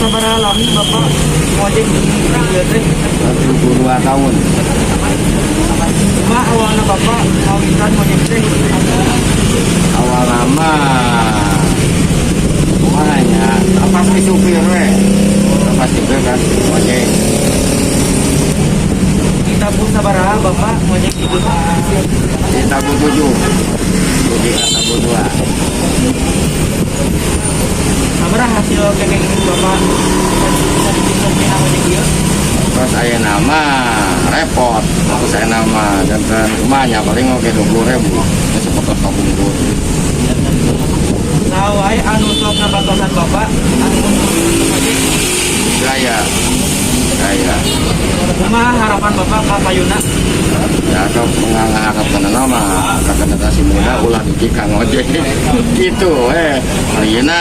Sabaraha lami Bapak ngojek di dieu teh? 72 tahun. Kumaha awalna Bapak ngawitan ngojek teh? Awalna mah kumaha nya, pasti supir we, pasti supir kan ojek. Ditabuh sabaraha Bapak ngojek di dieu? Ditabuh 7, tujuh tabuh 2. Sabaraha hasil kenging Bapak bisa dihitung tina ngojek ieu? Terus ayeuna mah repot, terus ayeuna mah janten kumaha nya, paling oke 20.000 ya, sepotos kapungkur. Saha wae anu sok ngabatosan Bapak anu ngojek? Gaya gaya. Kumaha harapan Bapak ka payuna? Ya, sok mengharapkan nama ke generasi muda ulah dugi ka ngojek gitu. Ayeuna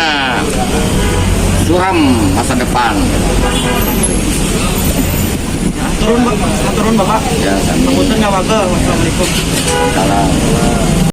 suram masa depan. Turun, Bapak. Turun, Bapak. Ya, sami. Hapunten ngawagel. Wassalamualaikum. Salam.